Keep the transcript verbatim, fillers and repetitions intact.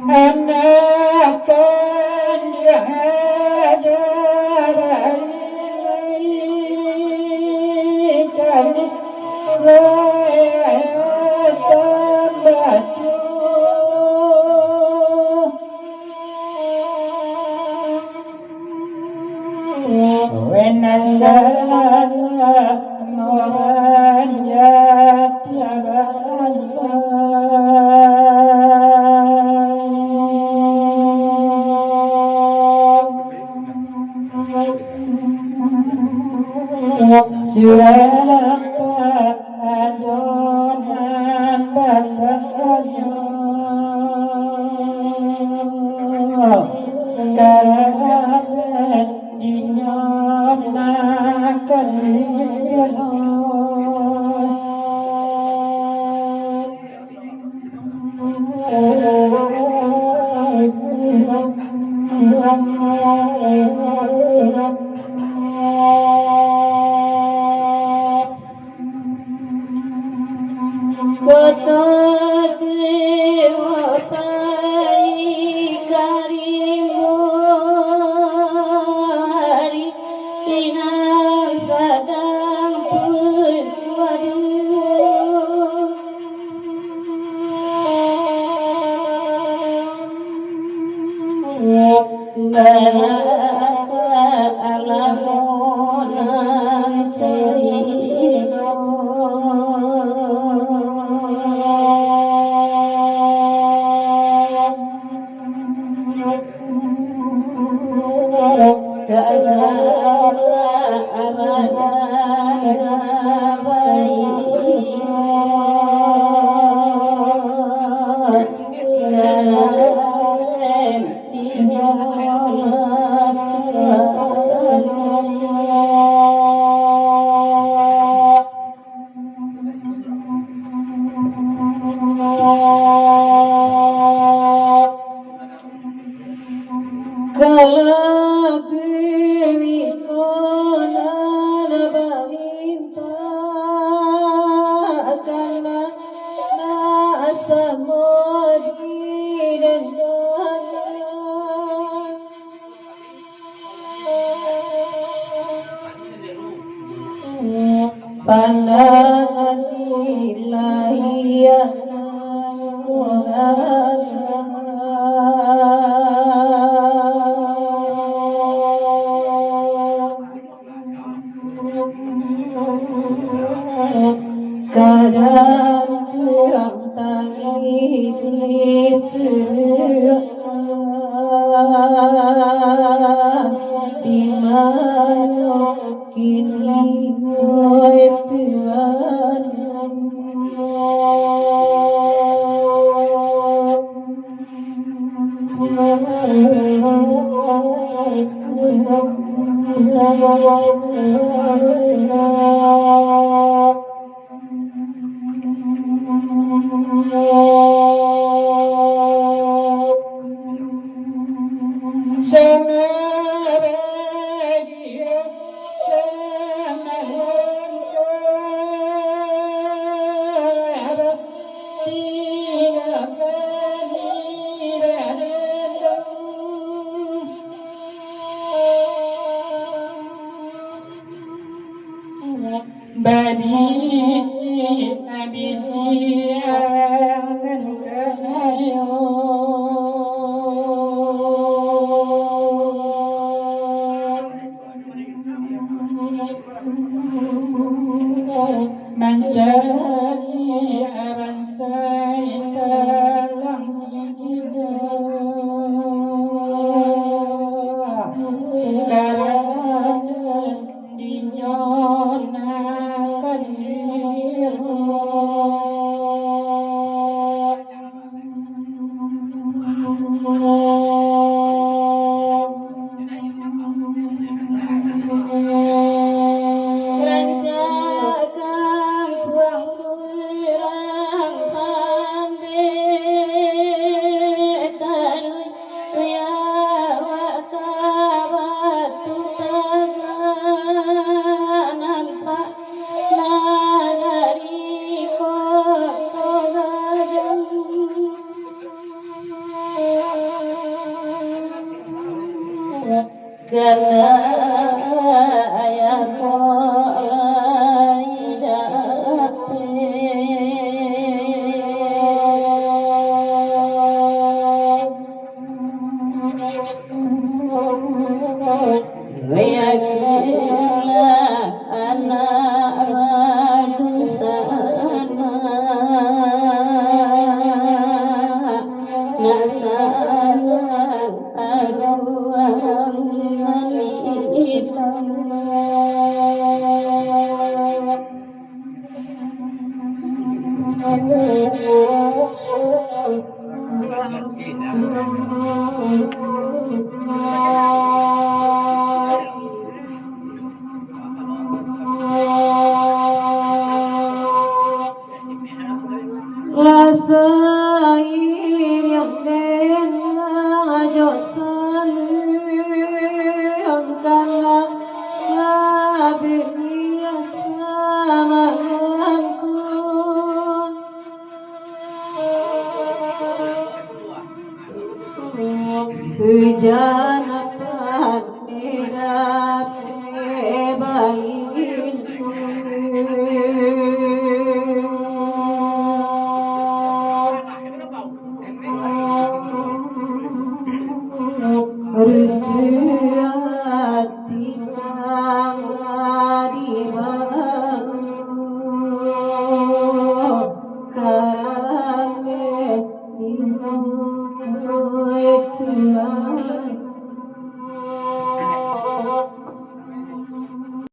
Anakan diajar dari candi raya tambatu. Suwena salah maranjak tiada ansai. Sudah ado nan batanyo, karano dinyo makan nilo. Koto Tiwa pai ka rimbo ari, inang sadang pun waduh. Kalau kami ko nan barintah, kana nak samo di dendam. Pandangan ilahi yang kadang kurang tangih di surga, di mano kini, oi Tuhan. Babisi-abisi angan kanayo. Mancari aransai salang tigo. Karano dinyo nan kaliru. Rancak kampuang urang pambek taruih, awak ka batu tagak nampak. Nagari Lah sairiang den ajo saluang kana, lah biniasa malam ko. Hujan apan merah tebalin. Rusuh ati kang di bawah karame ibu tuan.